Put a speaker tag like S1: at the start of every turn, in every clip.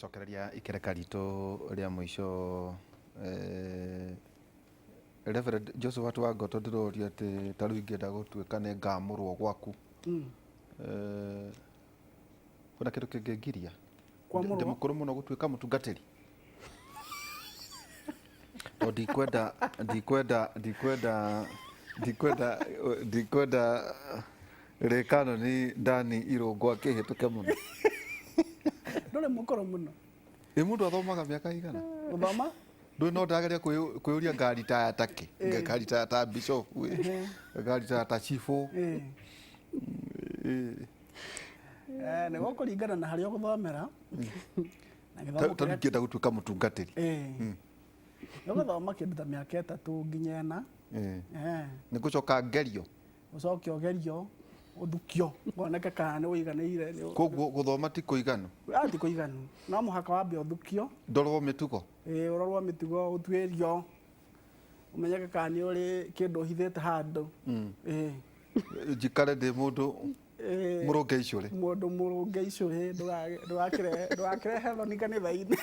S1: Cokereria ikereka ritũ rĩa mũico eh, Reverend Josephat Wangoto ndĩroria atĩ ta rĩu ingĩenda gũtuĩka nĩ ngamũrwo gwaku eh, kwĩna kĩndũ kĩngĩngiria
S2: Kwamũrwo?
S1: ndĩ mũkũrũ mũno gũtuĩka mũtungatĩri tondũ ndikwenda ndikwenda ndikwenda ndikwenda ndikwenda rĩkanoni ndani irũngũ akĩhĩtũke mũno.
S2: Ndũrĩ mũkũrũ mũno.
S1: Ĩ mũndũ athomaga mĩaka igana?
S2: Gũthoma?
S1: Ndũĩ no ndageria kwĩyũria ngaritaya ta kĩ? Ngaritaya ta bishop ĩ, ngaritaya ta chibũ.
S2: Eh, nĩ gũkũringana na harĩa ũgũthomera. Na gĩthomo
S1: Tondũ
S2: kĩrĩa
S1: ingĩenda gũtuĩka mũtungatĩri.
S2: Nĩ ũgũthoma kĩndũ ta mĩaka 3 nginya 4.
S1: Nĩ ngũcoka ngerio.
S2: Ũcoke ũgerio, ũthukio, woneke kana nĩ ũiganĩire.
S1: Koguo gũthoma ti kũiganu?
S2: Ah, ti kũiganu. No mũhaka wambe ũthukio.
S1: Ndorwo mĩtugo?
S2: Ĩĩ, ũrorwo mĩtugo, ũtuĩrio, ũmenyeke kana nĩ ũrĩ kĩndũ ũhithĩte handũ. Ĩĩ.
S1: Njikare ndĩ mũndũ mũrũnge icũrĩ.
S2: Mũndũ mũrũnge icũrĩ, ndũgakĩrehe thoni kanitha-inĩ.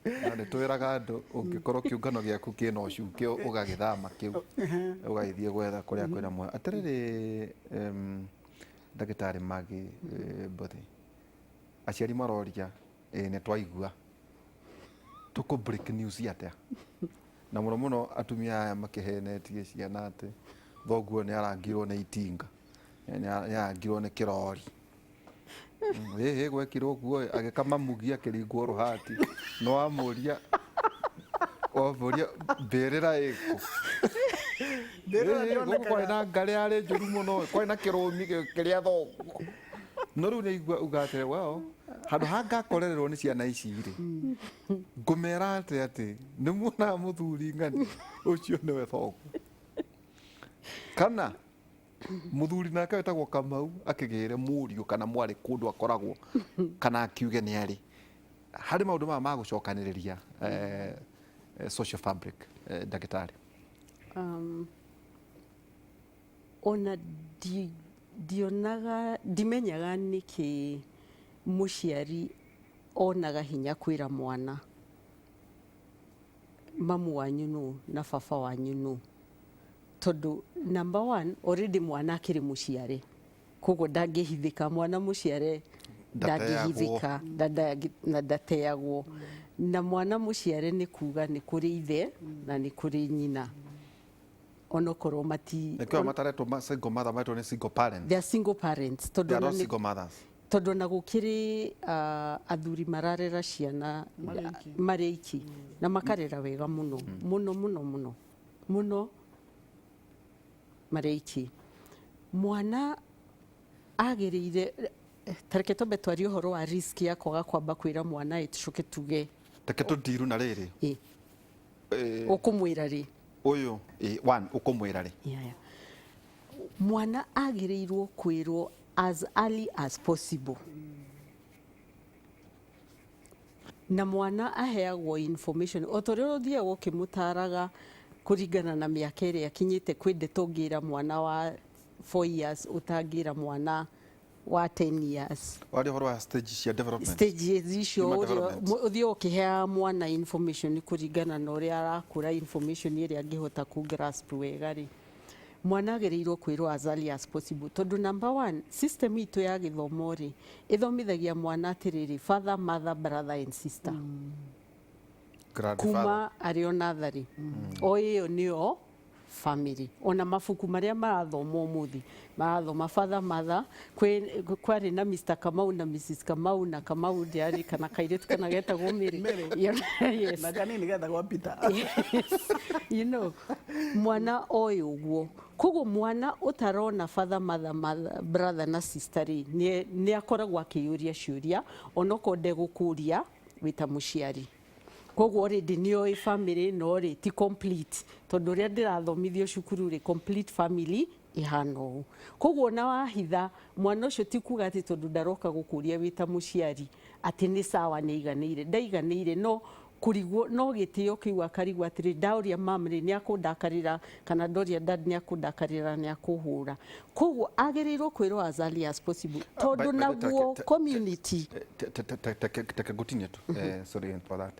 S1: Na nĩ twĩraga andũ ũngĩkorwo kĩũngano gĩaku kĩna ũcuke ũgagĩthama kĩu ũgagĩthiĩ gwetha kũrĩa kwĩna muoyo. Atĩrĩrĩ ndagĩtarĩ Maggie Mbothi, aciari maroria ĩĩ nĩ twaigua tũkũ break news atĩa? Na mũno mũno atumia aya makĩhenetie ciana atĩ thoguo nĩ arangirwo nĩ itinga, nĩ arangirwo nĩ kĩrori. Ĩhĩ gwekirwo ũguo ĩ, agĩkama mugi akĩringwo rũhati no wamũria wamũria mbĩrĩra ĩkũ?
S2: Mbĩrĩra
S1: Ĩhĩ, gũkũ
S2: ndĩonekaga.
S1: kwarĩ na ngarĩ yarĩ njũru mũno ĩ, kwarĩ na kĩrũmi kĩrĩa thoguo. No rĩu nĩaigua uga atĩrĩ well handũ ha ngakorererwo nĩ ciana ici rĩ, ngũmera atĩa atĩ nĩ muonaga mũthuri ng'ani ũcio nĩwe thoguo. Kana Mũthuri nake wĩtagwo Kamau akĩgĩre mũriũ kana mwarĩ kũndũ akoragwo kana akiuge nĩ arĩ. Harĩ maũndũ maya ma gũcokanĩrĩria eh, eh, social fabric eh, ndagĩtarĩ.
S3: Ona ndionaga ndimenyaga nĩkĩ mũciari onaga hinya kwĩra mwana mamu wanyu nũ na baba wanyu nũ. Tondũ number one already mwana akĩrĩ mũciare koguo ndangĩhithĩka mwana mũciare ndangĩhithĩka na ndateagwo na mwana mũciare nĩ kuga nĩ kũrĩ ithe na nĩ kũrĩ nyina onokorwo mati
S1: Nĩkĩo mataretwo single mother maretwo nĩ single parents.
S3: They are single parents
S1: tondũ They are not single mothers.
S3: Tondũ ona gũkĩrĩ athuri mararera ciana marĩ aiki na makarera wega mũno mũno mũno mũno mũno marĩ aiki. Mwana agĩrĩire, ta reke twambe twarie ũhoro wa risk ya kwaga kwamba kwĩra mwana ĩ tũcoke tuge.
S1: Reke tũndiru na rĩrĩ.
S3: Ĩ. Ũkũmwĩra rĩ?
S1: Ũyũ, ĩ, one, ũkũmwĩra rĩ?
S3: Yeah, yeah. Mwana agĩrĩirwo kwĩrwo as early as possible. Na mwana aheagwo information o ta ũrĩa ũthiaga ũkĩmũtaraga kũringana na mĩaka ĩrĩa akinyĩte. Kwĩ ndeto ũngĩra mwana wa 4 years ũtangĩra mwana wa 10 years.
S1: Waria ũhoro wa stage cia development.
S3: Stages icio
S1: Human
S3: ũrĩa
S1: development.
S3: Ũthiaga ũkĩheaga mwana information kũringana na ũrĩa arakũra, information ĩrĩa angĩhota kũ grasp wega rĩ. Mwana agĩrĩirwo kwĩrwo as early as possible tondũ number one, system itũ ya gĩthomo rĩ, ĩthomithagia mwana atĩrĩrĩ, father, mother, brother and sister.
S1: Grandfather.
S3: Kuma arĩ o natharĩ o ĩyo nĩyo family. Ona mabuku marĩa marathomwo ũmũthĩ marathoma father, mother, kwĩ kwarĩ na Mr Kamau na Mrs Kamau na Kamau ndiarĩ kana kairĩtu kana getagwo Mary.
S2: Mary.
S3: Yes.
S2: Na kanini getagwo Peter.
S3: Yes. Mwana oĩ ũguo. Koguo mwana ũtarona father, mother, mother, brother na sister rĩ, nĩ akoragwo akĩyũria ciũria onokorwo ndegũkũria wĩ ta mũciari. Koguo already nĩ oĩ family ĩno rĩ ti complete, tondũ ũrĩa ndĩrathomithio cukuru rĩ, complete family ĩhana ũũ. Koguo ona wahitha mwana ũcio ti kuga atĩ tondũ ndaroka gũkũria wĩ ta mũciari atĩ nĩ sawa nĩ aiganĩire, ndaiganĩire no. Kũrigwo no gĩtĩo kĩu, akarigwo atĩrĩ, ndaũria mam rĩ, nĩ akũndakarĩra, kana ndoria dad nĩ akũndakarĩra, nĩ akũhũra. Koguo agĩrĩirwo kwĩrwo as early as possible, tondũ naguo community
S1: Teke ngũtinie tu. Sorry for that.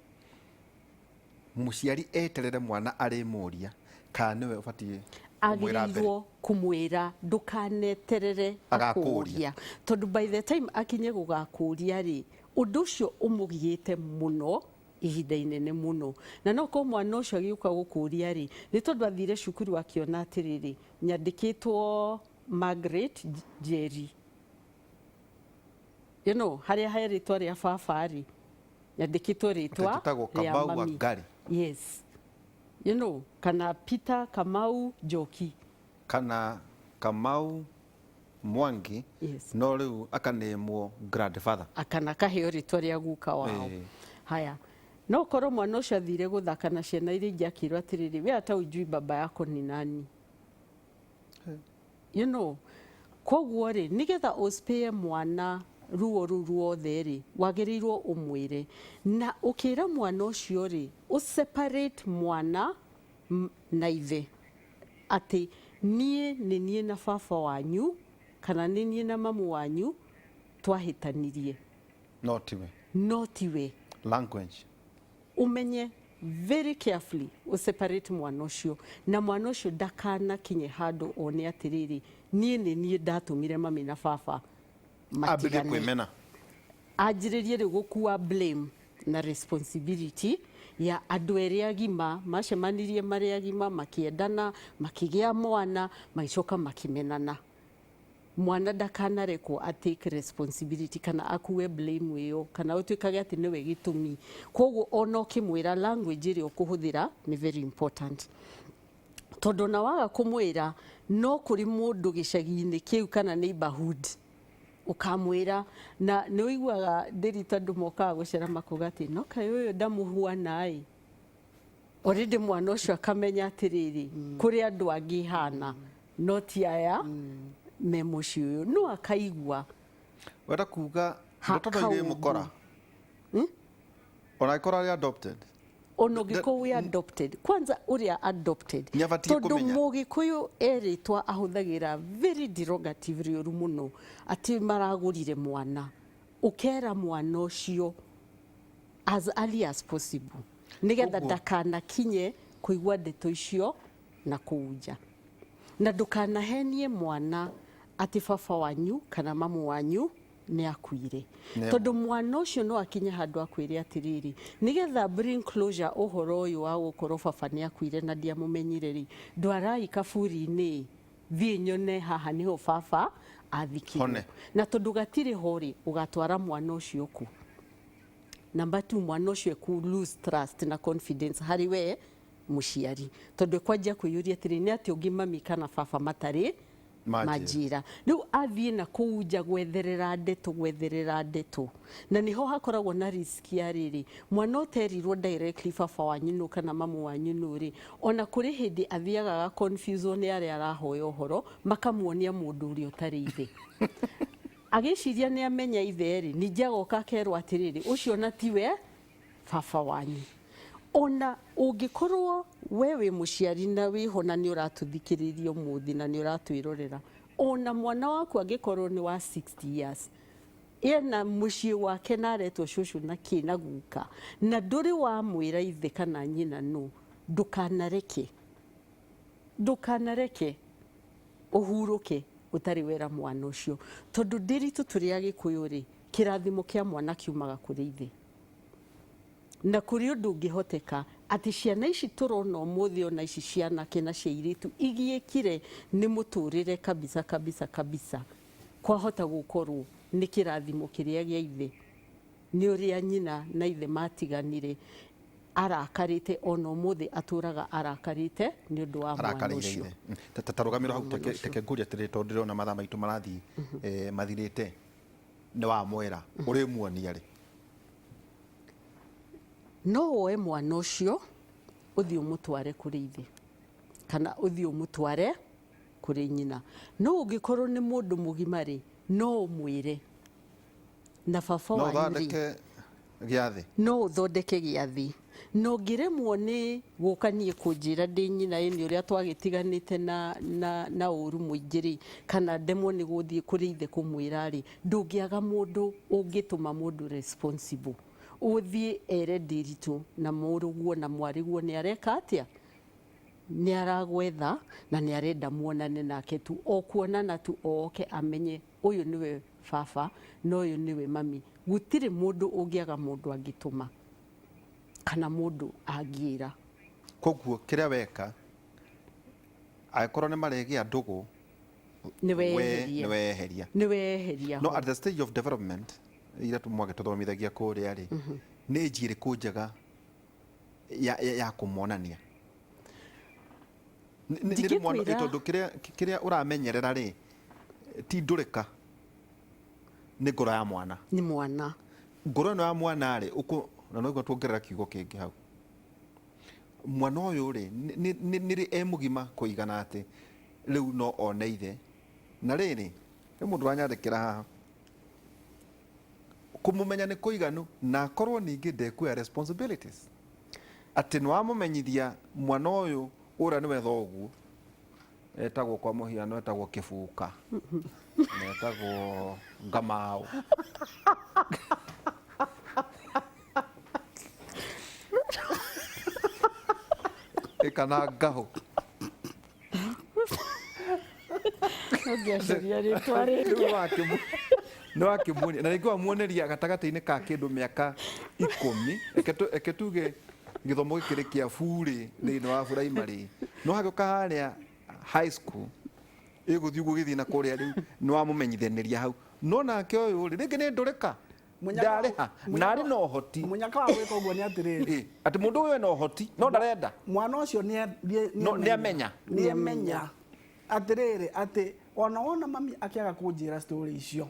S1: Mũciari eterere mwana arĩmũria, kana nĩwe ũbatiĩ kũmwĩra mbere?
S3: Agĩrĩirwo kũmwĩra, ndũkaneterere
S1: agakũũria.
S3: Akũũria, tondũ by the time akinye gũgakũũria rĩ, ũndũ ũcio ũmũgiĩte mũno ihinda inene mũno. Na no korwo mwana ũcio agĩũka gũkũũria rĩ, nĩ tondũ athire cukuru akĩona atĩrĩrĩ, nyandĩkĩtwo Margaret Njeri, harĩa he rĩtwa rĩa baba rĩ, nyandĩkĩtwo rĩtwa
S1: njĩtagwo
S3: rĩa
S1: Kamau
S3: mami.
S1: Wangari.
S3: Yes, kana Peter Kamau Njoki.
S1: Kana Kamau Mwangi. No rĩu akanĩmwo grandfather.
S3: Akana kaheo rĩtwa rĩa guka wao. Haya, no korwo mwana ũcio athire gũthaka na ciana iria ingĩ, akĩrwo atĩrĩrĩ, we hata ujui baba yako ni nani. Koguo rĩ, nĩgetha ũspare mwana ruo rũu ruothe rĩ, wagĩrĩirwo ũmwĩre. Na ũkĩra mwana ũcio rĩ, ũseparate mwana na ithe, atĩ niĩ nĩ niĩ na baba wanyu kana nĩ niĩ na mamu wanyu twahĩtanirie.
S1: No tiwe.
S3: No tiwe.
S1: Language.
S3: Umenye very carefully ũseparate mwana ũcio, na mwana ũcio ndakanakinye handũ one atĩrĩrĩ, niĩ nĩ niĩ ndatũmire mami na baba
S1: ambĩrĩrie
S3: matigane.
S1: Kwĩmena.
S3: Anjĩrĩrie rĩu gũkua blame na responsibility ya andũ erĩ agima macemanirie marĩ agima, makĩendana, makĩgĩa mwana, magĩcoka makĩmenana. Mwana ndakanarekwo a take responsibility kana akue blame ĩyo, kana ũtuĩkage atĩ nĩwe gĩtũmi. Koguo ona ũkĩmwĩra, language ĩrĩa ũkũhũthĩra nĩ very important, tondũ ona waga kũmwĩra, no kũrĩ mũndũ gĩcagi-inĩ kĩu kana neighborhood ũkamwĩra. Na nĩ ũiguaga ndĩri tondũ mokaga gũcera makuga atĩ no kaĩ ũyũ ndamũhuana ĩ. Already mwana ũcio akamenya atĩrĩrĩ, kũrĩ andũ angĩ hana no ti aya me mũciĩ ũyũ, no akaigua.
S1: Wenda kuga
S3: Ha-
S1: ndeto no irĩ
S3: kaũndũ.
S1: mũkora ona ĩkorwo arĩ adopted.
S3: Ona ũngĩkorwo wĩ adopted, kwanza ũrĩa adopted
S1: Nĩabatiĩ
S3: tondũ
S1: kũmenya.
S3: Mũgĩkũyũ erĩtwa ahũthagĩra very derogative, rĩũru mũno, atĩ maragũrire mwana. Ũkera mwana ũcio as early as possible, nĩgetha ndakanakinye kũigua ndeto icio na kũu nja. Na ndũkanahenie mwana atĩ baba wanyu kana mamu wanyu nĩ akuire, tondũ mwana ũcio no akinye handũ akwĩre atĩrĩrĩ, nĩgetha bring closure ũhoro ũyũ wa gũkorwo baba nĩ akuire na ndiamũmenyire rĩ, ndwarai kaburi-inĩ, thiĩ nyone haha nĩho baba athikirwo.
S1: Hone.
S3: Na tondũ gatirĩ ho rĩ, ũgatwara mwana ũcio kũ? Number two, mwana ũcio eku lose trust na confidence harĩ we mũciari, tondũ ekwanjia kwĩyũria atĩrĩ, nĩ atĩ ũngĩ mami kana baba matarĩ
S1: manjĩra.
S3: Manjĩra. Rĩu athiĩ na kũu nja gwetherera ndeto, gwetherera ndeto, na nĩho hakoragwo na risk ya rĩrĩ, mwana ũterirwo directly baba wanyu nũ kana mamu wanyu nũ rĩ, ona kũrĩ hĩndĩ athiaga agaconfuse nĩ arĩa arahoya ũhoro, makamuonia mũndũ ũrĩa ũtarĩ ithe, agĩciria nĩ amenya ithe rĩ. Ningĩ agoka akerwo atĩrĩrĩ, ũcio na tiwe baba wanyu. Ona ũngĩkorwo we wĩ mũciari na wĩho na nĩ ũratũthikĩrĩria ũmũthĩ na nĩ ũratwĩrorera, ona mwana waku angĩkorwo nĩ wa 60 years, ena mũciĩ wake na aretwo cũcũ na kĩ na guka, na ndũrĩ wamwĩra ithe kana nyina nũ, ndũkanareke, ndũkanareke ũhurũke ũtarĩ wera mwana ũcio, tondũ ndĩritũ tũrĩ Agĩkũyũ rĩ, kĩrathimo kĩa mwana kiumaga kũrĩ ithe. Na kũrĩ ũndũ ũngĩhoteka atĩ ciana ici tũrona ũmũthĩ, ona ici cianake na cia airĩtu, igiĩkire nĩ mũtũrĩre kabisa kabisa kabisa, kwahota gũkorwo nĩ kĩrathimo kĩrĩa gĩa ithe, nĩ ũrĩa nyina na ithe matiganire arakarĩte, ona ũmũthĩ atũraga arakarĩte nĩ ũndũ wa mwana
S1: arakarĩire
S3: ũcio.
S1: Ithe. Ta rũgamĩro hau. Teke ngũrie atĩrĩrĩ, tondũ ndĩrona mathaa maitũ marathiĩ mathirĩte. Nĩ wamwĩra, ũrĩmuonia rĩ?
S3: No woe mwana ũcio ũthiĩ ũmũtware kũrĩ ithe kana ũthiĩ ũmũtware kũrĩ nyina. No ũngĩkorwo nĩ mũndũ mũgima rĩ, no ũmwĩre na baba
S1: no
S3: wanyu rĩ,
S1: ũthondeke gĩathĩ.
S3: No ũthondeke gĩathĩ. Na ũngĩremwo nĩ gũka niĩ kũnjĩra ndĩ nyina ĩnĩ ũrĩa twagĩtiganĩte na ũru mũingĩ rĩ, kana ndemwo nĩ gũthiĩ kũrĩ ithe kũmwĩra rĩ, ndũngĩaga mũndũ ũngĩtũma mũndũ responsible ũthiĩ ere Ndĩritũ na mũrũguo na mwarĩguo nĩ areka atĩa, nĩ aragwetha na nĩ arenda muonane nake tu, o kuonana tu, oke amenye ũyũ nĩwe baba na ũyũ nĩwe mami. Gũtirĩ mũndũ ũngĩaga mũndũ angĩtũma kana mũndũ angĩra.
S1: Koguo kĩrĩa weka, angĩkorwo nĩ maregĩa ndũgũ,
S3: nĩ
S1: we
S3: weheria.
S1: Nĩ weheria.
S3: Nĩ weheria.
S1: No
S3: ho.
S1: at the stage of development ira mwagĩtũthomithagia kũrĩa rĩ, nĩ ĩnji ĩrĩkũ njega ya kũmonania? Nĩ rĩ mwana
S3: Ndingĩkwĩra-
S1: tondũ kĩrĩa ũramenyerera rĩ ti ndũrĩka, nĩ ngoro ya mwana.
S3: Nĩ mwana.
S1: Ngoro ĩno ya mwana rĩ, na noguo tuongerera kiugo kĩngĩ hau, mwana ũyũ rĩ nĩ rĩ e mũgima kũigana atĩ rĩu no one ithe? Na rĩrĩ, nĩ mũndũ wanyandĩkĩra haha, kũmũmenya nĩ kũiganu na akorwo ningĩ ndekuoya responsibilities, atĩ nĩ wamũmenyithia mwana ũyũ ũrĩa nĩwe thoguo, etagwo kwa mũhiano, etagwo Kĩbuka na etagwo Ngamau. Ĩ kana Ngahũ.
S3: Ũngĩacaria rĩtwa rĩngĩ.
S1: Rĩu nĩ wakĩmuonia na rĩngĩ wamuoneria gatagatĩ-inĩ ka kĩndũ mĩaka 10, reke tuge gĩthomo gĩkĩrĩ kĩa burĩ thĩinĩ wa primary, no hagĩũka harĩa high school ĩgũthiĩ ũguo gĩthiĩ na kũrĩa, rĩu nĩ wamũmenyithanĩria hau. No nake ũyũ rĩ, rĩngĩ nĩ ndũrĩka, ndarĩha na arĩ na ũhoti.
S2: Mũnyaka wa gwĩka ũguo nĩ atĩrĩrĩ.
S1: Ĩ, atĩ mũndũ ũyũ ena ũhoti no ndarenda.
S2: Mwana ũcio
S1: No, nĩamenya.
S2: Nĩamenya atĩrĩrĩ, atĩ ona wona mami akĩaga kũnjĩra story icio,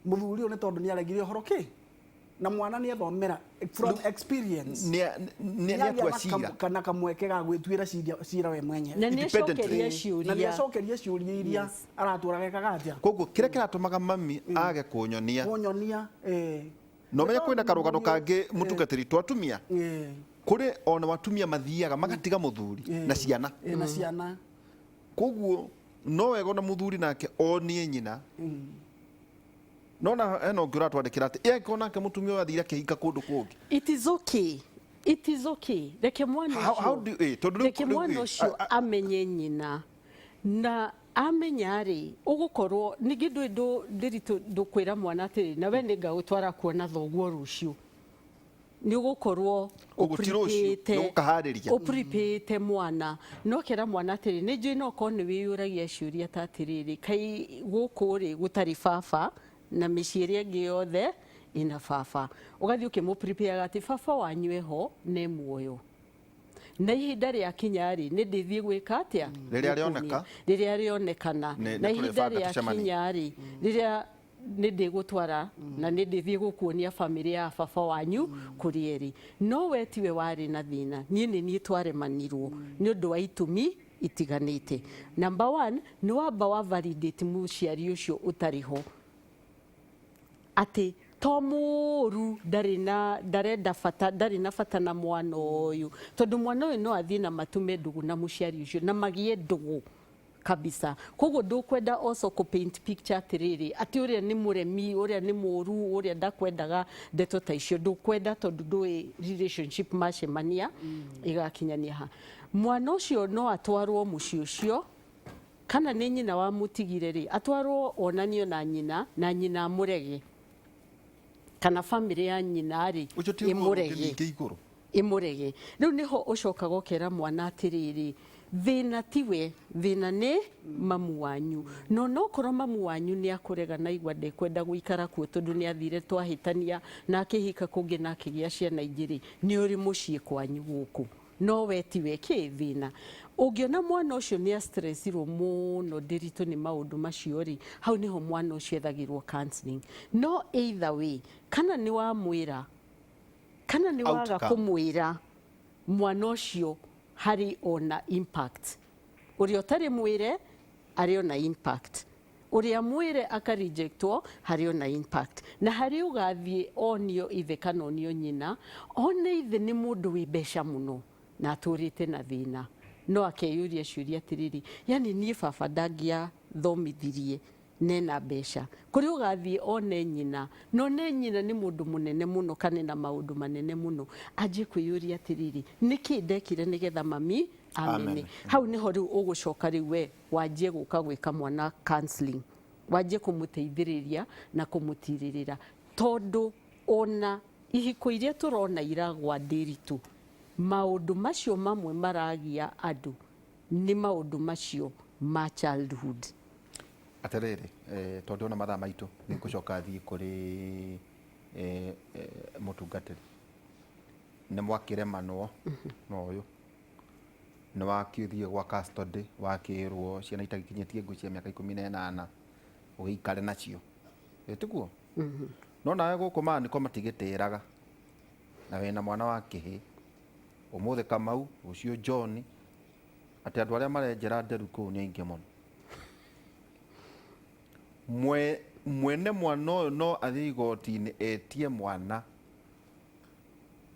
S2: mũthuri ũyũ nĩ tondũ nĩ aregire ũhoro kĩ na mwana nĩ ethomera from experience.
S1: Nĩ
S2: Nĩagĩa
S1: atua
S2: na
S1: cira.
S2: Kana kamweke ga gwĩtuĩra cira we mwenyewe.
S3: Na nĩ
S1: Independently.
S3: acokeria
S2: Na nĩ
S3: ciũria.
S2: acokerie ciũria iria aratũraga ekaga atĩa.
S1: Koguo kĩrĩa kĩratũmaga mami age kũnyonia,
S2: Kũnyonia, eh.
S1: No menye kwĩna karũgano kangĩ, mũtungatĩri, twa atumia. Kũrĩ ona watumia mathiaga magatiga mũthuri na ciana.
S2: Na ciana.
S1: Koguo no wega ona mũthuri nake onie nyina. Nona hena ũngĩ ũratwandĩkĩra atĩ ĩ angĩkorwo nake mũtumia ũyũ athire akĩhinga kũndũ kũngĩ.
S3: It is okay, it is okay, reke mwana
S1: How
S3: ũcio
S1: do you, tondũ
S3: reke mwana
S1: rĩu,
S3: ũcio amenye nyina, na amenya rĩ, ũgũkorwo ningĩ ndũĩ ndĩritũ ndũkwĩra mwana atĩrĩ, na we nĩ ngagũtwara kuona thoguo rũciũ, nĩ ũgũkorwo
S1: Koguo ti rũciũ, nĩ gũkaharĩria.
S3: Ũprepĩte mwana, no kera mwana atĩrĩ, nĩ njũĩ no korwo nĩ wĩyũragia ciũria ta atĩrĩrĩ, kai gũkũ rĩ gũtarĩ baba na mĩciĩ ĩrĩa ĩngĩ yothe ĩna baba, ũgathiĩ ũkĩmũ-prepareaga atĩ baba wanyu eho na e muoyo, na ihinda rĩakinya rĩ, nĩ ndĩthiĩ gwĩka atĩa.
S1: Rĩrĩa rĩoneka.
S3: Rĩrĩa rĩonekana.
S1: Nĩ
S3: Na ihinda
S1: tũrĩbanga tũcemanie.
S3: rĩakinya rĩ, rĩrĩa nĩ ndĩgũtwara na nĩ ndĩthiĩ gũkuonia bamĩrĩ ya baba wanyu kũrĩa ĩrĩ. No we tiwe warĩ na thĩna, niĩ nĩ niĩ twaremanirwo nĩ ũndũ wa itũmi itiganĩte. Number one, nĩ wamba wa validate mũciari ũcio ũtarĩ ho atĩ to mũũru, ndarĩ na ndarenda bata, ndarĩ na bata na mwana ũyũ, tondũ mwana ũyũ no athiĩ na matume ndũgũ na mũciari ũcio na magĩe ndũgũ kabisa. Koguo ndũkwenda also kũ paint picture atĩrĩrĩ, atĩ ũrĩa nĩ mũremi, ũrĩa nĩ mũũru, ũrĩa ndakwendaga, ndeto ta icio ndũkwenda, tondũ ndũĩ relationship macemania ĩgakinyania ha. Mwana ũcio no atwarwo mũciĩ ũcio, kana nĩ nyina wamũtigire rĩ, atwarwo onanio na nyina, na nyina amũrege, kana bamĩrĩ ya nyina rĩ
S1: Ũcio ti ruo rũngĩ
S3: ĩmũrege.
S1: ningĩ igũrũ.
S3: Ĩmũrege. Rĩu nĩho ũcokaga ũkera mwana atĩrĩrĩ, thĩna tiwe, thĩna nĩ mamu wanyu, no nokorwo mamu wanyu nĩ akũrega na igua ndekwenda gũikara kuo, tondũ nĩ athire twahĩtania na akĩhika kũngĩ na akĩgĩa ciana igĩrĩ, nĩ ũrĩ mũciĩ kwanyu gũkũ, no we tiwe kĩ thĩna. Ũngĩona mwana ũcio nĩ astressirwo mũno ndĩritũ nĩ maũndũ macio rĩ, hau nĩho mwana ũcio ethagĩrwo counseling. No either way, kana nĩ wamwĩra kana nĩ waga
S1: Outcome.
S3: kũmwĩra, mwana ũcio harĩ ona impact. Ũrĩa ũtarĩ mwĩre arĩ ona impact. Ũrĩa mwĩre akarejectwo, harĩ ona impact na harĩ ũgathiĩ onio ithe kana onio nyina, one ithe nĩ mũndũ wĩ mbeca mũno na atũrĩte na thĩna, no akeyũria ciũria atĩrĩrĩ, yani niĩ baba ndangĩathomithirie nena mbeca. Kũrĩ ũgathiĩ one nyina, no ne nyina nĩ mũndũ mũnene mũno kana na maũndũ manene mũno, anjie kwĩyũria atĩrĩrĩ, nĩkĩ ndekire nĩgetha mami amene?
S1: Amene.
S3: Hau nĩho rĩu ũgũcoka rĩu we wanjie gũka gwĩka mwana counseling, wanjie kũmũteithĩrĩria na kũmũtirĩrĩra, tondũ ona ihiko iria tũrona iragwa ndĩritũ, maũndũ macio mamwe maragia andũ nĩ maũndũ macio ma childhood.
S1: Atĩrĩrĩ, tondũ ona mathaa maitũ nĩ ngũcoka thiĩ kũrĩ mũtungatĩri. Nĩ mwakĩremanwo na ũyũ, nĩ wakĩthiĩ gwa custody, wakĩrwo ciana itagĩkinyĩtie ngũ cia mĩaka 18 ũgĩikare nacio, ĩtiguo? No nawe gũkũ maandĩko matigĩtĩraga na wĩna mwana wa kĩhĩ, ũmũthĩ Kamau, rũciũ John, atĩ andũ arĩa marenjera nderu kũu nĩ aingĩ mũno. Mwene mwana ũyũ no athiĩ igoti-inĩ etie mwana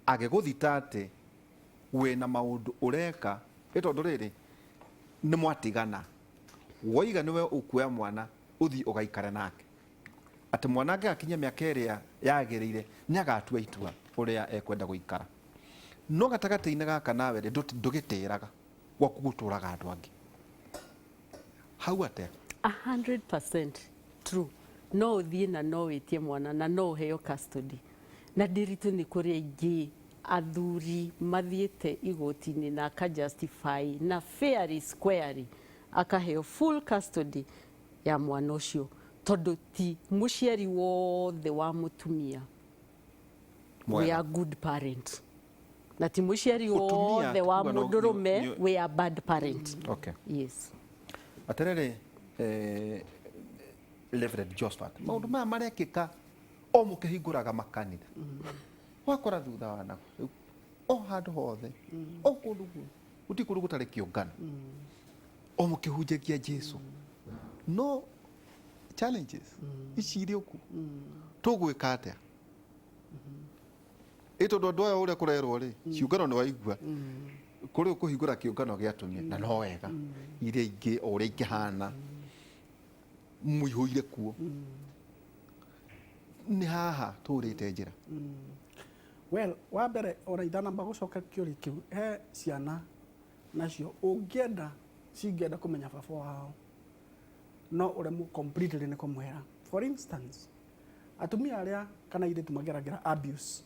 S1: agĩgũthita atĩ wĩna maũndũ ũreka, ĩ tondũ rĩrĩ nĩ mwatigana, woiga nĩwe ũkuoya mwana ũthiĩ ũgaikare nake, atĩ mwana angĩgakinyia mĩaka ĩrĩa yagĩrĩire nĩ agatua itua ũrĩa ekwenda gũikara. No gatagatĩ-inĩ gaka nawe rĩ, ndũgĩtĩraga gwaku gũtũraga andũ angĩ hau atĩa?
S3: 100% true. No ũthiĩ na no wĩtie mwana na no ũheo custody, na ndĩritũ nĩ kũrĩ aingĩ athuri mathiĩte igoti-inĩ na aka justify na fairly squarely akaheo full custody ya mwana ũcio, tondũ ti mũciari wothe wa mũtumia we
S1: Mwega.
S3: are good parent, na ti mũciari
S1: Mũtumia
S3: wothe wa
S1: kuga
S3: mũndũrũme we are bad parent. Yes.
S1: Atĩrĩrĩ, Reverend Josephat, maũndũ maya marekĩka o mũkĩhingũraga makanitha, wakora thutha wa nako rĩu o handũ hothe, o kũndũ guothe, gũtirĩ kũndũ gũtarĩ kĩũngano, o mũkĩhunjagia Jesu, no challenges ici irĩ okuo, tũgwĩka atĩa? Ĩ tondũ andũ aya ũrĩa kũrerwo rĩ, ciũngano nĩ waigua kũrĩ kũhingũra kĩũngano gĩa atumia na no wega, iria ingĩ o ũrĩa ingĩhana mũihũire kuo, nĩ haha tũrĩte njĩra.
S2: Well, wa mbere ona itanamba gũcoka kĩũria kĩu, he ciana nacio ũngĩenda cingĩenda kũmenya baba wao no ũremwo completely nĩ kũmwĩra. For instance, atumia arĩa kana airĩtu mageragĩra abuse,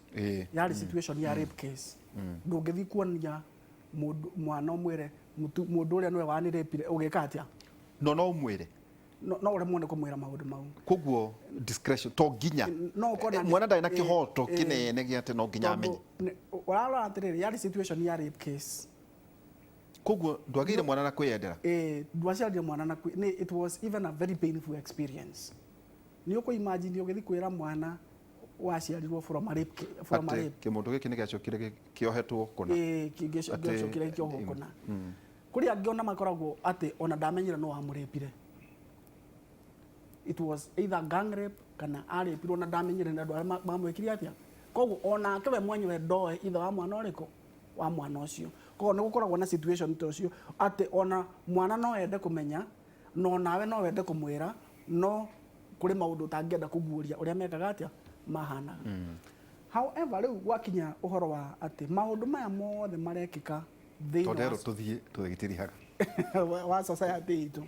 S2: yarĩ situation ya rape case, ndũngĩthiĩ kuonia mũndũ mwana ũmwĩre mũndũ ũrĩa nĩwe wanĩrĩpire, ũgĩka atĩa?
S1: No ũmwĩre.
S2: No ũremwo nĩ kũmwĩra maũndũ mau.
S1: Koguo discretion to nginya
S2: No ũkorwo
S1: mwana ndarĩ na kĩhoto kĩnene gĩa atĩ no nginya amenye.
S2: Tondũ ũrarora atĩrĩrĩ, yarĩ situation ya rape case.
S1: Koguo ndwagĩire mwana na kwĩyendera.
S2: Ndwaciarire mwana na nĩ it was even a very painful experience. Nĩ ũkũ imagine ũgĩthiĩ kwĩra mwana waciarirwo from a rape from a
S1: atĩ
S2: rape.
S1: Kĩmũndũ gĩkĩ nĩ gĩacokire kĩohetwo kũna.
S2: Gĩacokire kĩohwo kũna. Kũrĩ angĩ ona makoragwo atĩ ona ndamenyire no amũrĩpire. It was either gang rape kana arĩpirwo na ndamenyire nĩ andũ arĩa mamwĩkire atĩa. Koguo onake we mwenyewe ndoĩ ithe wa mwana ũrĩkũ wa mwana ũcio. Koguo nĩ gũkoragwo na situation ta ũcio atĩ ona mwana no ende kũmenya, no nawe no wende kũmwĩra, no kũrĩ maũndũ ũtangĩenda kũguũria ũrĩa mekaga atĩa mahanaga. However, rĩu gwakinya ũhoro wa atĩ maũndũ maya mothe marekĩka thĩinĩ
S1: tondũ
S2: wa
S1: erwo tũthiĩ tũgĩtirihaga
S2: wa society itũ,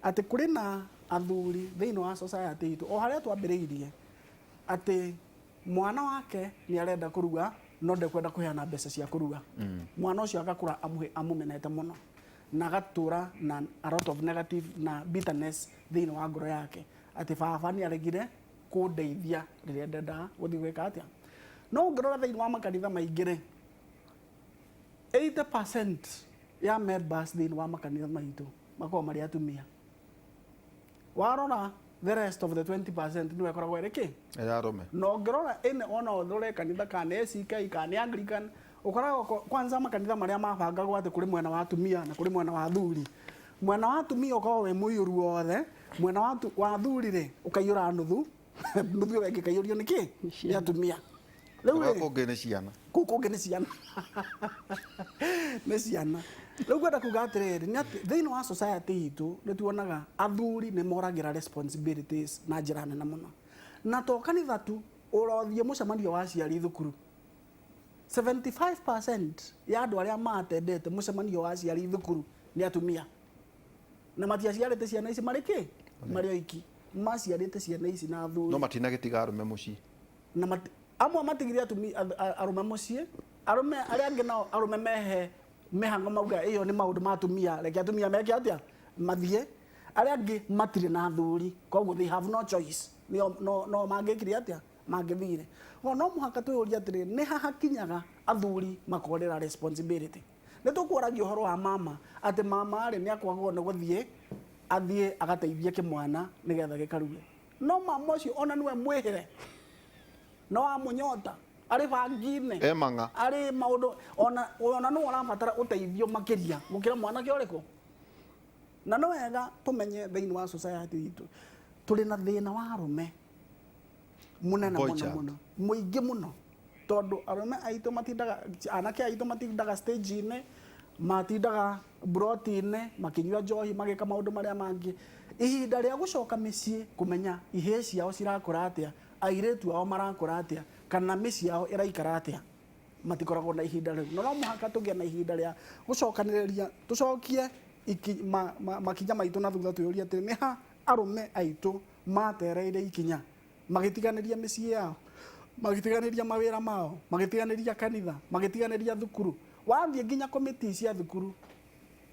S2: atĩ kũrĩ na athuri thĩinĩ wa society itũ, o harĩa twambĩrĩirie atĩ mwana wake nĩ arenda kũrua no ndekwenda kũheana mbeca cia kũrua, mwana ũcio agakũra amũmenete mũno na agatũra na a lot of negative na bitterness thĩinĩ wa ngoro yake atĩ baba nĩ aregire kũndeithia rĩrĩa ndendaga gũthiĩ gwĩka atĩa. No ũngĩrora thĩinĩ wa makanitha maingĩ rĩ, 80% ya members thĩinĩ wa makanitha maitũ makoragwo marĩ atumia. Warora the rest of the 20% nĩwe ĩkoragwo ĩrĩ kĩ?
S1: Ya arũme.
S2: Na ũngĩrora ĩne ona ũrore kanitha kana nĩ ACK kana nĩ Anglican, ũkoraga kwanza makanitha marĩa mabangagwo atĩ kũrĩ mwena wa atumia na kũrĩ mwena wa athuri, mwena wa atumia ũkoragwo wĩ mũiyũru wothe. Mwena wa athuri rĩ, ũkaiyũra nuthu, nuthu ĩyo ĩngĩ ĩkaiyũrio nĩ kĩ? Nĩ atumia. Rĩu
S1: Kũrĩa
S2: rĩ,
S1: kũngĩ nĩ ciana.
S2: Kũu kũngĩ nĩ ciana, nĩ ciana. Rĩu ngwenda kuga atĩrĩrĩ, nĩ atĩ thĩinĩ wa society itũ nĩ tuonaga athuri nĩ moragĩra responsibilities na njĩra nene mũno, na to kanitha tu. Ũrothiĩ mũcemanio wa aciari thukuru, 75% ya andũ arĩa matendete mũcemanio wa aciari thukuru nĩ atumia, na matiaciarĩte ciana ici marĩ kĩ, marĩ oiki, maciarĩte ciana ici na athuri.
S1: No matinagĩtiga arũme mũciĩ.
S2: Na amwe matigire arũme mũciĩ, arũme arĩa angĩ nao arũme mehe mĩhango, mauga ĩyo nĩ maũndũ ma atumia, reke atumia meke atĩa, mathiĩ. Arĩa angĩ matirĩ na athuri, koguo they have no choice. Nĩo no mangĩkire atĩa, mangĩthire. O no mũhaka twĩyũrie atĩrĩ, nĩ ha hakinyaga athuri makorera responsibility? Nĩ tũkworagia ũhoro wa mama, atĩ mama rĩ, nĩ akwagwo nĩ gũthiĩ athiĩ agateithie kĩmwana nĩgetha gĩkaruge, no mama ũcio ona nĩwe mwĩhĩre no amũnyota arĩ bangi-inĩ,
S1: E mang'a.
S2: Arĩ maũndũ, ona nĩwe ũrabatara ũteithio makĩria gũkĩra mwanake ũrĩkũ. Na nĩ wega tũmenye thĩinĩ wa society itũ tũrĩ na thĩna wa arũme mũnene
S1: Boy
S2: mũno
S1: child.
S2: Mũno mũingĩ mũno, tondũ arũme aitũ matindaga, anake aitũ matindaga stage-inĩ, matindaga broti-inĩ makĩnyua njohi, magĩka maũndũ marĩa mangĩ. Ihinda rĩa gũcoka mĩciĩ kũmenya ihĩĩ ciao cirakũra atĩa, airĩtu ao marakũra atĩa, kana mĩciĩ yao ĩraikara atĩa, matikoragwo na ihinda rĩu. No no mũhaka tũgĩe na ihinda rĩa gũcokanĩrĩria, tũcokie makinya maitũ na thutha, twĩyũrie atĩrĩ, nĩ ha arũme aitũ matereire ikinya magĩtiganĩria mĩciĩ yao, magĩtiganĩria mawĩra mao, magĩtiganĩria kanitha, magĩtiganĩria thukuru? Wathiĩ nginya komiti cia thukuru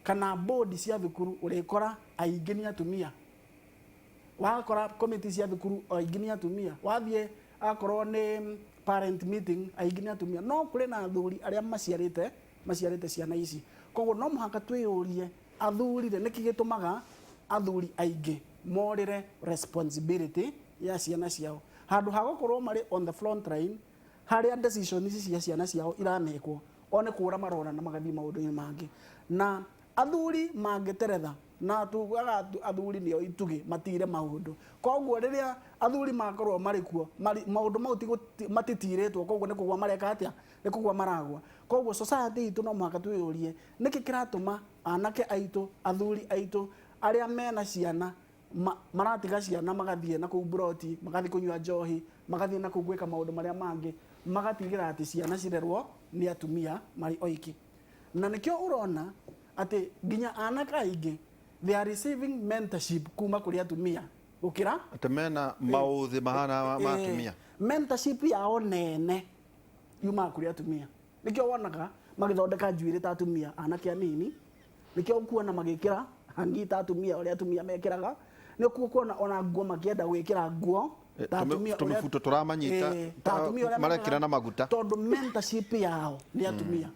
S2: kana board cia thukuru, ũrĩkora aingĩ nĩ atumia. Wakora komiti cia thukuru, aingĩ nĩ atumia. Wathiĩ akorwo nĩ parent meeting, aingĩ nĩ atumia. No kũrĩ na athuri arĩa maciarĩte ciana ici. Koguo no mũhaka twĩyũrie, athuri rĩ, nĩkĩ gĩtũmaga athuri aingĩ morĩre responsibility ya ciana ciao handũ ha gũkorwo marĩ on the front line harĩa decision ici cia ciana ciao iramekwo? O nĩ kũra marora na magathiĩ maũndũ-inĩ mangĩ. Na athuri mangĩteretha, na tugaga athuri nĩo itugĩ matire maũndũ, koguo rĩrĩa athuri makorwo marĩ kuo, maũndũ mau matitirĩtwo, koguo nĩ kũgwa mareka atĩa? Nĩ kũgwa maragwa. Koguo society itũ no mũhaka twĩyũrie nĩkĩ kĩratũma anake aitũ, athuri aitũ arĩa mena ciana maratiga ciana magathiĩ na kũu broti, magathiĩ kũnyua njohi, magathiĩ na kũu gwĩka maũndũ marĩa mangĩ, magatigĩra atĩ ciana cirerwo nĩ atumia marĩ oiki. Na nĩkĩo ũrona atĩ nginya anake aingĩ, they are receiving mentorship kuma kũrĩ atumia gũkĩra
S1: Atĩ mena maũthĩ mahana ma atumia.
S2: Mentorship yao nene yumaga kũrĩ atumia. Nĩkĩo wonaga magĩthondeka njuĩrĩ ta atumia, anake anini. Nĩkĩo ũkuona magĩkĩra hangi ta atumia, ũrĩa atumia mekĩraga. Nĩkuo ũkuona ona nguo, makĩenda gwĩkĩra nguo ta atumia
S1: Tũmĩbuto tũramanyita,
S2: ta atumia ũrĩa
S1: marekĩra
S2: mekĩraga,
S1: na maguta.
S2: Tondũ mentorship yao nĩ atumia,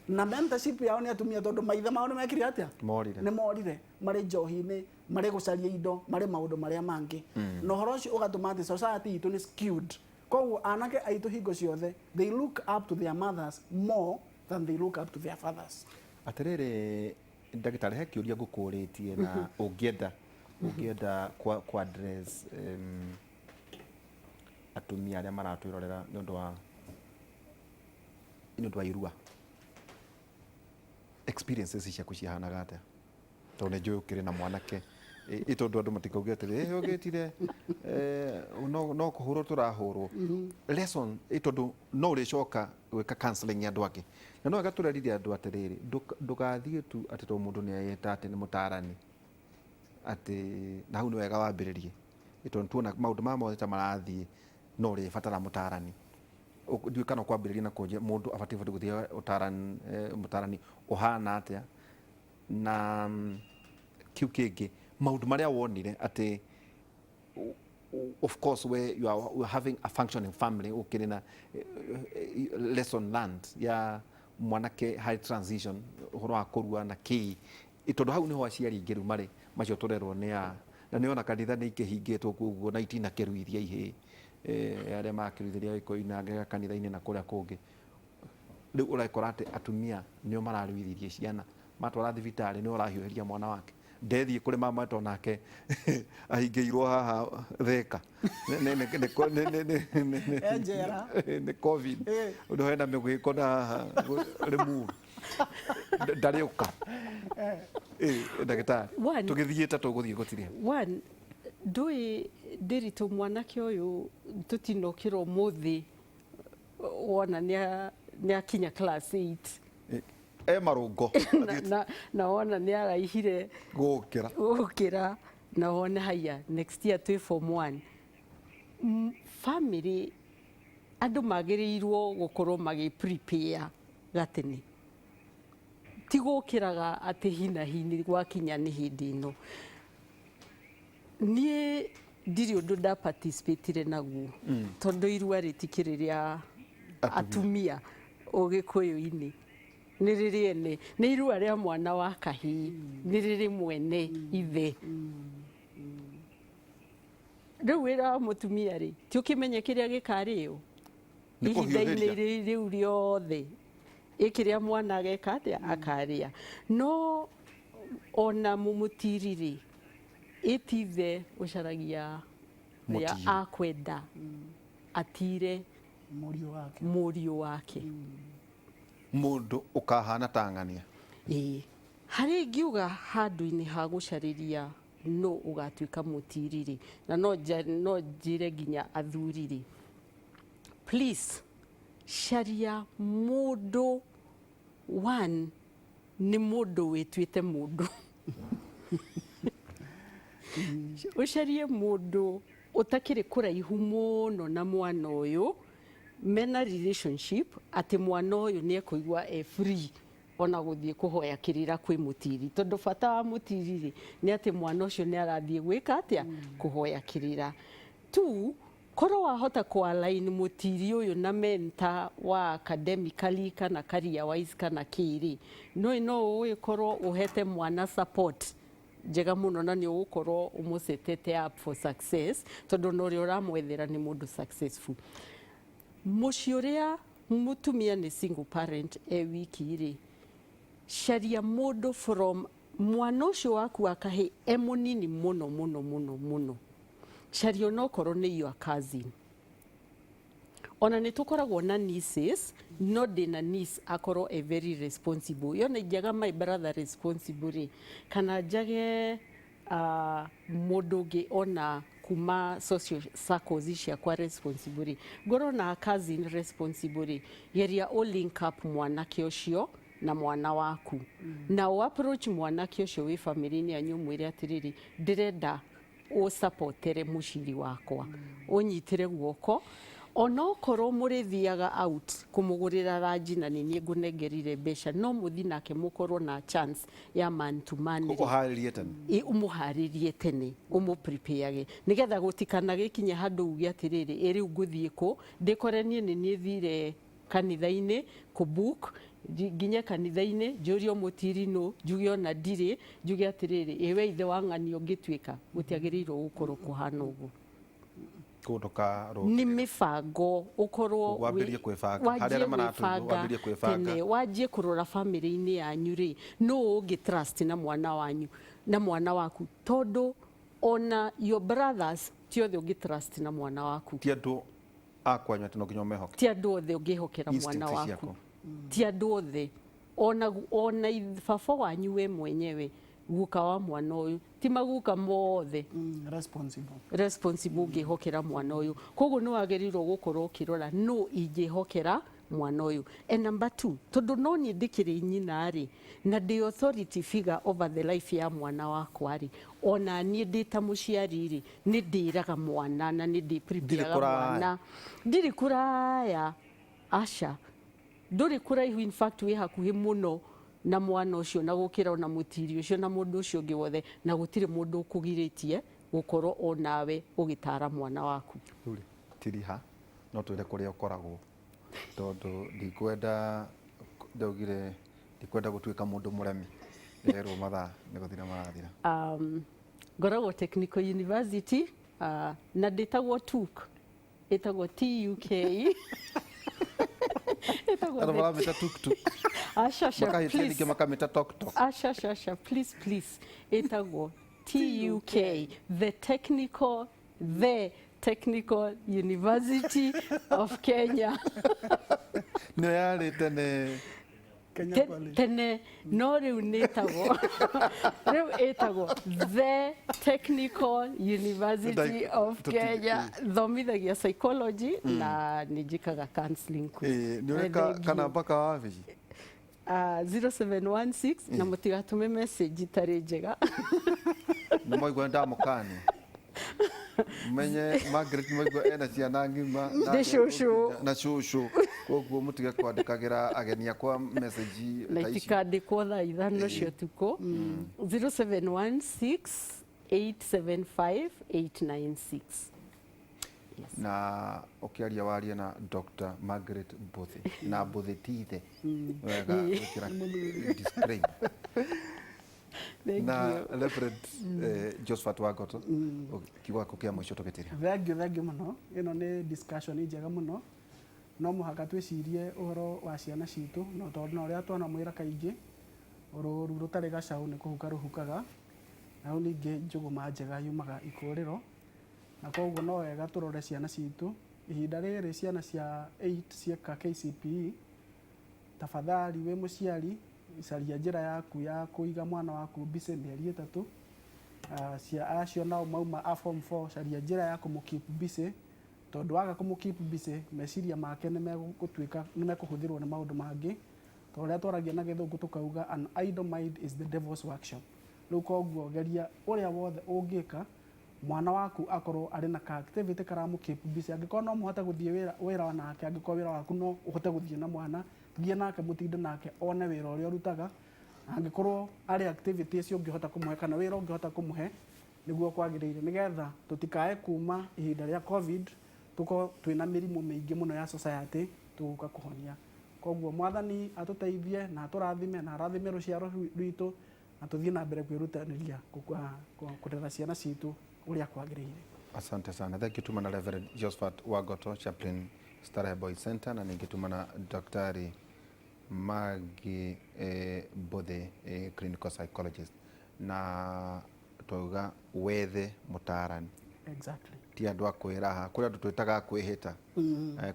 S2: na mentorship yao nĩ atumia tondũ maithe mao nĩ mekire atĩa?
S1: Morire.
S2: Nĩ morire, marĩ njohi-inĩ, marĩ gũcaria indo, marĩ maũndũ marĩa mangĩ. Na ũhoro ũcio ũgatũma atĩ society itũ nĩ skewed. Koguo anake aitũ hingo ciothe they look up to their mothers more than they look up to their fathers.
S1: Atĩrĩrĩ ndagĩtarĩ, he kĩũria ngũkũrĩtie na ũngĩenda kwa address atumia arĩa maratwĩrorera nĩ ũndũ wa irua. Experiences ciaku cihanaga atĩa? Tondũ nĩ njũĩ ũkĩrĩ na mwanake, ĩ tondũ andũ matikauge atĩrĩ, "Ĩ, ũgĩtire no kũhũrwo tũrahũrwo." Lesson, ĩ tondũ no ũrĩcoka gwĩka counseling ya andũ angĩ, na no wega tũrerire andũ atĩrĩrĩ, ndũgathiĩ tu atĩ tondũ mũndũ nĩ eyeta atĩ nĩ mũtarani, atĩ na hau nĩ wega wambĩrĩrie. Ĩ tondũ tuona maũndũ maya mothe ta marathiĩ, no ũrĩbatara mũtarani. Ndiũĩ kana ũkwambĩrĩria na kũnjia mũndũ abatiĩ gũthiĩ ũtarani, mũtarani ũhana atĩa, na kĩu kĩngĩ, maũndũ marĩa wonire atĩ of course where you are having a functioning family, ũkĩrĩ na lesson learned ya mwanake harĩ transition, ũhoro wa kũrua na kĩ. Ĩ tondũ hau nĩho aciari aingĩ rĩu marĩ macio tũrerwo nĩ a na nĩ ona kanitha nĩ ikĩhingĩtwo koguo na itinakĩruithia ihĩĩ, arĩa makĩruithĩria ikoinangĩra kanitha-inĩ na kũrĩa kũngĩ. Rĩu ũrekora atĩ atumia nĩo mararuithirie ciana, matwara thibitarĩ nĩo ũrahiũhĩria mwana wake. Ndethiĩ kũrĩ mama to nake ahingĩirwo haha Thĩka.
S2: E njera.
S1: Nĩ COVID. Ũndũ hena mĩgwĩko na haha remove. Ndarĩũka. Ndagĩtarĩ, tũgĩthiĩ ta tũgũthiĩ gũtirĩ.
S3: One, ndũĩ ndĩritũ mwanake ũyũ tũtinokĩra ũmũthĩ wona nĩ akinya class 8.
S1: E marũngo.
S3: Na wona nĩ araihire
S1: gũkĩra.
S3: Gũkĩra na wona haya next year twĩ form 1. Family andũ magĩrĩirwo gũkorwo magĩ prepare gatene, ti gũkĩraga atĩ hina hini gwakinya nĩ hĩndĩ ĩno. Niĩ ndirĩ ũndũ nda participatire naguo tondũ irua rĩtikĩrĩ rĩa atumia ũgĩkũyũ-inĩ, nĩ rĩrĩ ene, nĩ irua rĩa mwana wa kahĩĩ, nĩ rĩrĩ mwene ithe. Rĩu wĩra wa mũtumia rĩ ti ũkĩmenye kĩrĩa gĩkarĩo ihinda-inĩ rĩu rĩothe, ĩkĩrĩa mwana ageka atĩa akarĩa. No ona mũmũtiri rĩ, ĩtithe ũcaragia rĩa akwenda atire mũriũ wake,
S1: mũndũ ũkahana ta ng'ania.
S3: Ĩĩ, harĩ ingiuga handũ-inĩ ha gũcarĩria no ũgatuĩka mũtiri rĩ, na no njĩre nginya athuri rĩ, please caria mũndũ one nĩ mũndũ wĩtuĩte mũndũ. Ũcarie mũndũ ũtakĩrĩ kũraihu mũno na mwana ũyũ, mena relationship atĩ mwana ũyũ nĩ ekũigua e free ona gũthiĩ kũhoya kĩrĩra kwĩ mũtiri, tondũ bata wa mũtiri rĩ nĩ atĩ mwana ũcio nĩ arathiĩ gwĩka atĩa, kũhoya kĩrĩra. Two, korwo wahota kũ align mũtiri ũyũ na mentor wa academically kana career wise kana kĩrĩ, no ũgĩkorwo ũhete mwana support njega mũno na nĩ ũgũkorwo ũmũsetete up for success, tondũ na ũrĩa ũramwethera nĩ mũndũ successful. Mũciĩ ũrĩa mũtumia nĩ single parent e wiki rĩ, caria mũndũ from mwana ũcio waku wa kahĩĩ e mũnini mũno mũno mũno mũno, caria onokorwo nĩ your cousin. Ona nĩ tũkoragwo na nieces, no ndĩna niece akorwo e very responsible. Yona ingĩaga my brother responsible rĩ, kana njage mũndũ ũngĩ ona kuma social circles ciakwa responsible rĩ, ngorwo na cousin responsible rĩ, geria ũ link up mwanake ũcio na mwana waku. Na ũ approach mwanake ũcio wĩ family-inĩ yanyu ũmwĩre atĩrĩrĩ, ndĩrenda ũsupportere mũciri wakwa, ũnyitĩre guoko, onokorwo mũrĩthiaga out kũmũgũrĩra ranji na nĩ niĩ ngũnengerire mbeca, no mũthi nake mũkorwo na chance ya man to man rĩ.
S1: Ũharĩrie tene.
S3: Ũmũharĩrie tene, ũmũ-prepare-age nĩgetha gũtikanagĩkinye handũ uge atĩrĩrĩ, ĩ rĩu ngũthiĩ kũ, ndĩkore niĩ nĩ niĩ thire kanitha-inĩ kũ-book, nginye kanitha-inĩ njũrie mũtiri nũ, njuge ona ndirĩ, njuge atĩrĩrĩ, ĩ we ithe wa ng'ania ũngĩtuĩka, gũtiagĩrĩirwo gũkorwo kũhana ũguo. Nĩ mĩbango ũkorwo
S1: wambĩrĩrie kwĩbanga. Harĩ arĩa maratũigua, wambĩrĩrie kwĩbanga.
S3: Tene, wanjie kũrora family-inĩ yanyu rĩ, nũ ũngĩ trust na mwana wanyu na mwana waku, tondũ ona your brothers ti othe ũngĩ trust na mwana waku.
S1: Ti andũ a kwanyu atĩ no nginya ũmehoke.
S3: Ti andũ othe ũngĩhokera mwana waku. Ti andũ othe. Ona baba wanyu we mwenyewe, guka wa mwana ũyũ, ti maguka mothe
S2: responsible,
S3: responsible ũngĩhokera mwana ũyũ. Koguo nĩ wagĩrĩirwo gũkorwo ũkĩrora nũ ingĩhokera mwana ũyũ. And number two, tondũ no niĩ ndĩkĩrĩ nyina rĩ, na ndĩ authority figure over the life ya mwana wakwa rĩ, ona niĩ ndĩ ta mũciari rĩ, nĩ ndĩraga mwana na nĩ ndĩ prepare mwana. Ndirĩ kũraya, aca. Ndũrĩ kũraihu, in fact wĩ hakuhĩ mũno na mwana ũcio na gũkĩra ona mũtiri ũcio na mũndũ ũcio ũngĩ wothe, na gũtirĩ mũndũ ũkũgirĩtie gũkorwo onawe ũgĩtara mwana waku.
S1: Rĩu rĩ, tiriha no twĩre kũrĩa ũkoragwo, tondũ ndikwenda, ndaugire ndikwenda gũtuĩka mũndũ mũremi, nderwo mathaa nĩ gũthira marathira.
S3: Ngoragwo Technical University, na ndĩtagwo TUK, ĩtagwo TUK. Ĩtagwo
S1: Andũ
S3: the
S1: maramĩta tuktuk.
S3: Aca, aca,
S1: Makahĩtia
S3: please.
S1: ningĩ makamĩta toktok.
S3: Aca, aca, aca, please, please. Ĩtagwo TUK, the Technical University of Kenya.
S1: Nĩyo yarĩ tene.
S2: Kenya College.
S3: Tene no rĩu nĩ ĩtagwo rĩu ĩtagwo the Technical University of Kenya. Thomithagia psychology na nĩ njĩkaga counseling kuo.
S1: Ĩĩ, nĩ ũrĩ
S3: Thank you.
S1: kanamba ka wabici?
S3: 0716 na mũtigatũme message itarĩ njega.
S1: Nĩ mwaigua nĩ ndamũkania. Menye Margaret mwaigua ena ciana ng'ima
S3: Ndĩ cũcũ.
S1: na cũcũ, koguo mũtige kwandĩkagĩra ageni akwa message
S3: Na
S1: ta icio.
S3: itikandĩkwo thaa 5 cia ũtukũ. 0716 875 896. Yes.
S1: Na ũkĩaria warie na Dr. Margaret Mbuthi, na Mbuthi ti ithe, wega gwĩkĩra disclaimer.
S3: Thank
S1: Na
S3: you.
S1: Reverend Josephat Wangoto, kiugo gĩaku kĩa mũico tũgĩtĩria.
S2: Thank you, thank you mũno. Ĩno nĩ discussion njega mũno. No mũhaka twĩcirie ũhoro wa ciana citũ, no tondũ na ũrĩa twanamwĩra kaingĩ, rũru rũtarĩ gacaũ nĩ kũhuka rũhukaga, na rĩu ningĩ njũgũma njega yumaga ikũrĩro, na koguo no wega tũrore ciana citũ. Ihinda rĩrĩ ciana cia 8 cieka KCPE, tafadhali wĩ mũciari caria njĩra yaku ya kũiga mwana waku busy mĩeri 3. Cia acio nao mauma a form 4, caria njĩra ya kũmũ keep busy, tondũ waga kũmũ keep busy meciria make nĩ megũtuĩka nĩ mekũhũthĩrwo nĩ maũndũ mangĩ, ta ũrĩa twaragia na gĩthũngũ tũkauga an idle mind is the devil's workshop. Rĩu koguo geria ũrĩa wothe ũngĩka mwana waku akorwo arĩ na ka activity karamũ keep busy. Angĩkorwo no mũhote gũthiĩ wĩra nake, angĩkorwo wĩra waku no ũhote gũthiĩ na mwana, thiĩ nake, mũtinde nake, one wĩra ũrĩa ũrutaga. Angĩkorwo arĩ activity icio ũngĩhota kũmũhe kana wĩra ũngĩhota kũmũhe, nĩguo kwagĩrĩire, nĩgetha tũtikae kuma ihinda rĩa COVID tũkorwo twĩna mĩrimũ mĩingĩ mũno ya society tũgũka kũhonia. Koguo Mwathani atũteithie na atũrathime na arathime rũciaro rwitũ, na tũthiĩ na mbere kwĩrutanĩria kũrera ciana citũ ũrĩa kwagĩrĩire.
S1: Asante sana. Thank you tuma na Reverend Josephat Wagoto, Chaplain Starehe Boys Center, na ningĩ tuma na Daktari Maggie Mbũthĩ, clinical psychologist, na twauga wethe mũtaarani. Ti andũ a kwĩraha, kũrĩ andũ twĩtaga a kwĩhĩta,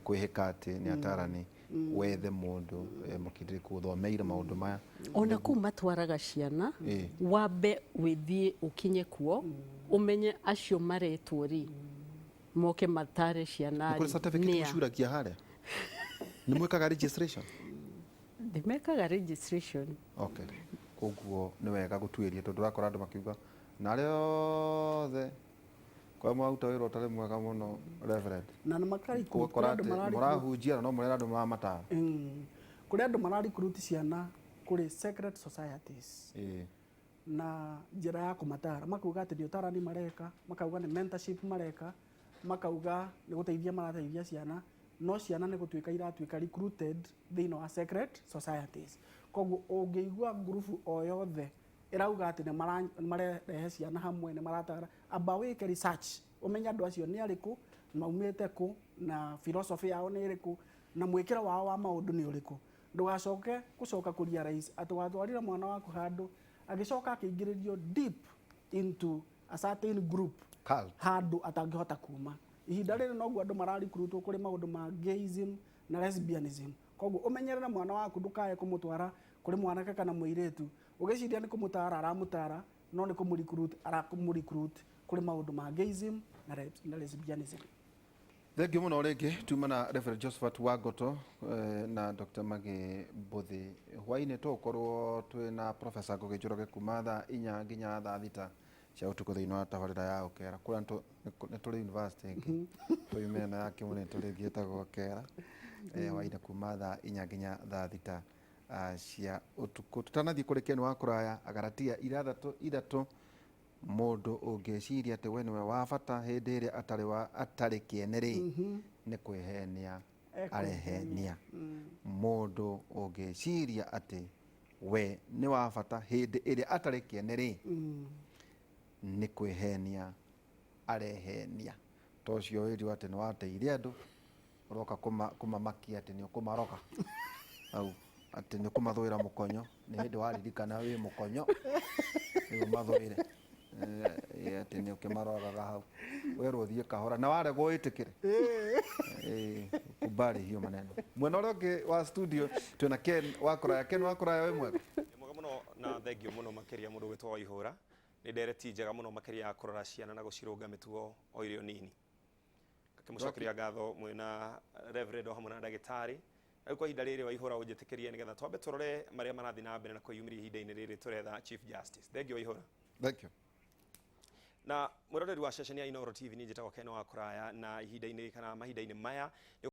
S1: kwĩhĩka atĩ nĩ atarani. Wethe mũndũ mũkindĩrĩku ũthomeire maũndũ maya.
S3: Ona kũu matwaraga ciana, wambe wĩthiĩ ũkinye kuo, ũmenye acio maretwo rĩ moke matare ciana.
S1: Nĩ kũrĩ
S3: rĩ,
S1: certificate
S3: nĩa?
S1: mũcuragia harĩa? Nĩ mwĩkaga registration?
S3: Ndĩmekaga registration.
S1: Okay. Koguo nĩ wega gũtuĩria, tondũ ũrakora andũ makiuga na arĩa othe kwa mwaruta wĩra ũtarĩ mwega mũno, Reverend.
S2: Na nĩ makarecruit,
S1: Ũgakora
S2: kũrĩ andũ
S1: atĩ
S2: mararecruit.
S1: mũrahunjia na no mũrera andũ maramatara.
S2: Kũrĩ andũ mararecruit ciana kũrĩ secret societies. Na njĩra ya kũmatara, makauga atĩ nĩ ũtarani mareka, makauga nĩ mentorship mareka, makauga nĩ gũteithia marateithia ciana, no ciana nĩ gũtuĩka iratuĩka recruited thĩinĩ wa secret societies. Koguo ũngĩigua ngurubu o yothe ĩrauga atĩ nĩ marehe ciana hamwe, nĩ maratara, amba wĩke research ũmenye andũ acio nĩ arĩkũ, maumĩte kũ, na philosophy yao nĩ ĩrĩkũ, na mwĩkĩro wao wa maũndũ nĩ ũrĩkũ. Ndũgacoke gũcoka kũ realize atĩ watwarire mwana waku handũ agĩcoka akĩingĩrĩrio deep into a certain group,
S1: Cult.
S2: handũ atangĩhota kuma. Ihinda rĩrĩ noguo andũ mararecruitwo kũrĩ maũndũ ma gayism na lesbianism. Koguo ũmenyerere mwana waku, ndũkae kũmũtwara kũrĩ mwanake kana mũirĩtu ũgĩciria nĩ kũmũtara aramũtara, no nĩ kũmũrecruit aramũrecruit kũrĩ maũndũ ma gayism na lesbianism.
S1: Thank you mũno rĩngĩ tuma na Reverend Josephat Wagoto na Dr. Maggie Mbũthĩ. Hwaĩ-inĩ tũgũkorwo twĩna Professor Ngũgĩ Njoroge kuma thaa 4 nginya thaa 6 cia ũtukũ thĩinĩ wa tabarĩra ya Ũkera. Kũrĩa nĩ tũrĩ university ĩngĩ tũime na ya kĩmũnĩ tũrĩ ĩngĩ ĩtagwo Ũkera. Hwaĩ-inĩ kuma thaa 4 nginya thaa 6 cia ũtukũ. Tũtanathiĩ kũrĩ Ken wa kũraya Agaratia ithathatũ ithatũ, mũndũ ũngĩciria atĩ we nĩwe wa bata hĩndĩ ĩrĩa atarĩ wa atarĩ kĩene rĩ, nĩ kwĩhenia arehenia. Mũndũ ũngĩciria atĩ we nĩ wa bata hĩndĩ ĩrĩa atarĩ kĩene rĩ, nĩ kwĩhenia arehenia. To ũcio wĩrirwo atĩ nĩ wateire andũ, ũroka kũmamakia atĩ nĩ ũkũmaroga. Hau atĩ nĩ kũmathũĩra mũkonyo, nĩ hĩndĩ waririkana wĩ mũkonyo rĩu mathũĩre. Atĩ nĩ ũkĩmaroraga hau, werwo ũthiĩ kahora na waregwo wĩtĩkĩre. Kubali hiyo maneno. Mwena ũrĩa ũngĩ wa studio twĩna Ken wa kũraya. Ken wa kũraya, wĩ mwega?
S4: Nĩ mwega mũno na thengio mũno makĩria. Mũndũ gwĩtwo Waihũra, nĩ ndereti njega mũno makĩria ya kũrora ciana na gũcirũnga mĩtugo o irĩ o nini. Ngakĩmũcokeria ngatho mwĩna Reverend o hamwe na ndagĩtarĩ. Rĩu kwa ihinda rĩrĩ, Waihũra, ũnjĩtĩkĩrie nĩgetha twambe tũrore marĩa marathiĩ na mbere na kwĩyumĩria ihinda-inĩ rĩrĩ tũretha Chief Justice. Thengio, Waihũra.
S1: Thank you.
S4: Na mwĩroreri wa ceceni ya Inooro TV, niĩ njĩtagwo Ken wa Kũraya, na ihinda-inĩ kana mahinda-inĩ maya nĩ